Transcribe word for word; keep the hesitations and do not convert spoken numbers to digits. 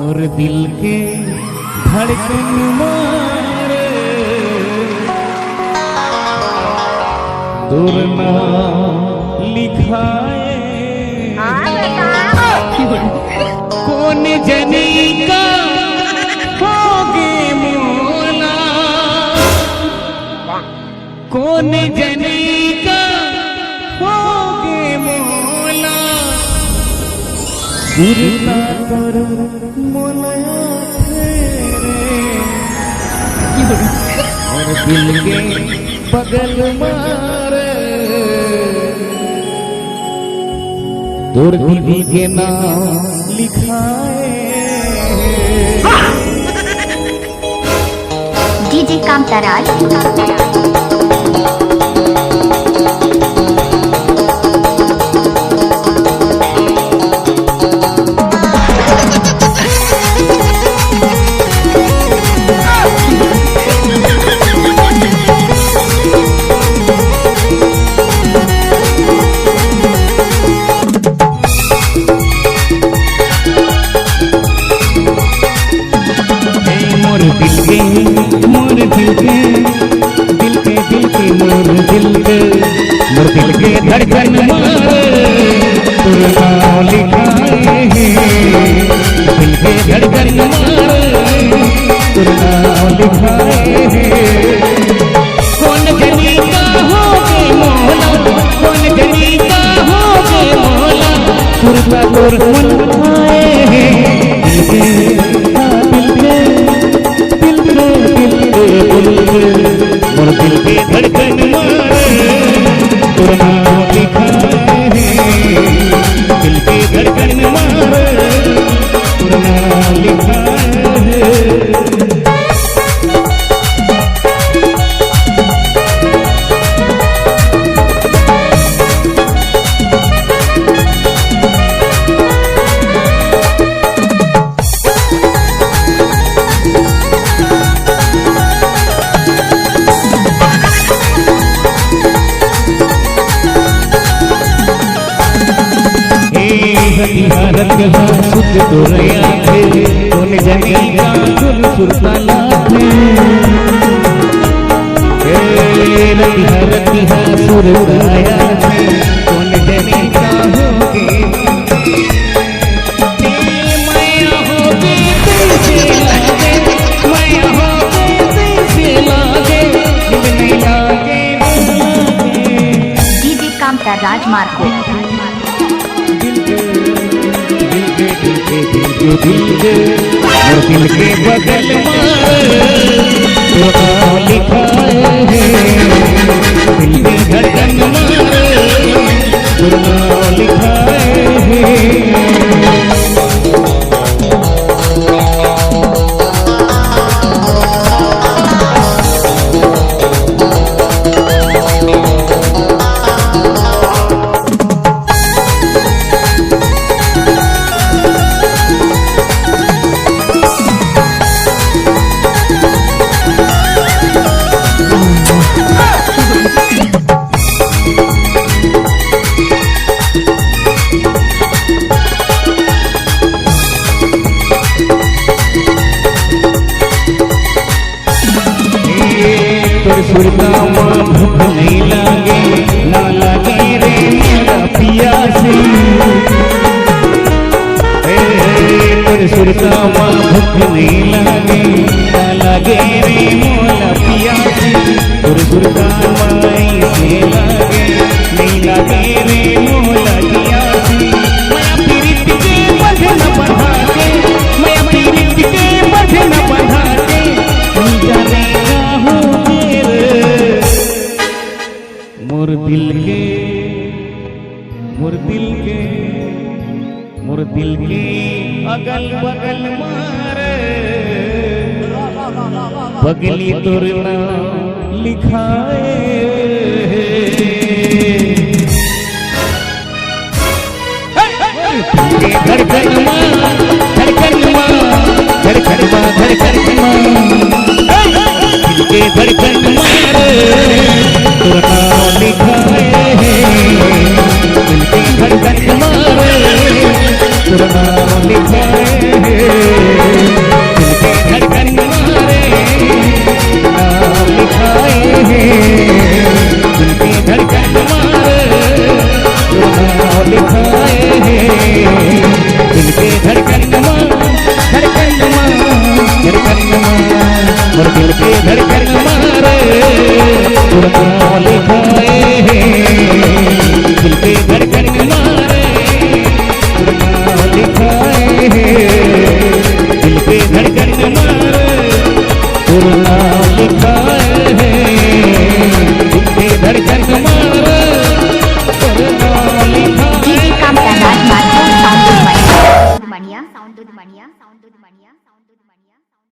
और दिल के धड़कन मारे, तोर नाम लिखाए। हाँ बेटा। कोन जनी का होगे मोला, कोन जनी का होगे मोला, सुरता तोर मोला आथे रे। और दिल के बगल मारे, तोर दीदी के नाम लिखाए। डीजे कामताराज। ए मोर दिल के, मोर दिल के, दिल के, दिल के, मोर दिल के, मोर दिल के धड़कन मारे, तोर नाम लिखाए हे। दिल के धड़कन मारे, तोर नाम लिखाए हे। कोन जनी का होगे मोला, कोन जनी का होगे मोला, सुरता तोर मन आए हे। दिल के, दिल के, दिल के, दिल के, दिल के, मोर दिल के धड़कन मारे, तोर नाम लिखाए हे। दिल के धड़कन मारे, तोर नाम लिखाए हे। ए हथियारत हा सुख तोर आथे, कोन जनी का सुर सुरता लाथे। ए हथियारत हा सुर आथे, कोन जनी का होगे। ए मया होगे तइसे लागे, मया होगे तइसे लागे, दिल नइ लागे, दिल लागे। डीजे कामता राजमार्ग। दिल के, दिल के, दिल के, दिल के, दिल के, और दिल के बगल मारे, तोर नाम लिखाए हे। दिल के धड़कन मारे, तोर नाम लिखाए हे। तोर सुरता म भूख नइ लागे, ना लागे रे मोला पियासी। ए, तोर सुरता म भूख नइ लागे, ना लागे रे मोला पियासी। तोर सुरता म अइसे लागे, नइ लागे रे मोला पियासी। मया पीरित के बंधन बंधा के, मया पीरित के बंधन बंधा के, नइ जाने का होगे रे। मोर दिल के, मोर दिल के, मोर दिल के अगल बगल मारे, पगली तोर नाम लिखाए हे। धड़कन मा, धड़कन मा, धड़कन मा, धड़कन मा। दिल के धड़कन मारे, तोर नाम लिखाए हे। दिल के धड़कन मारे, तोर नाम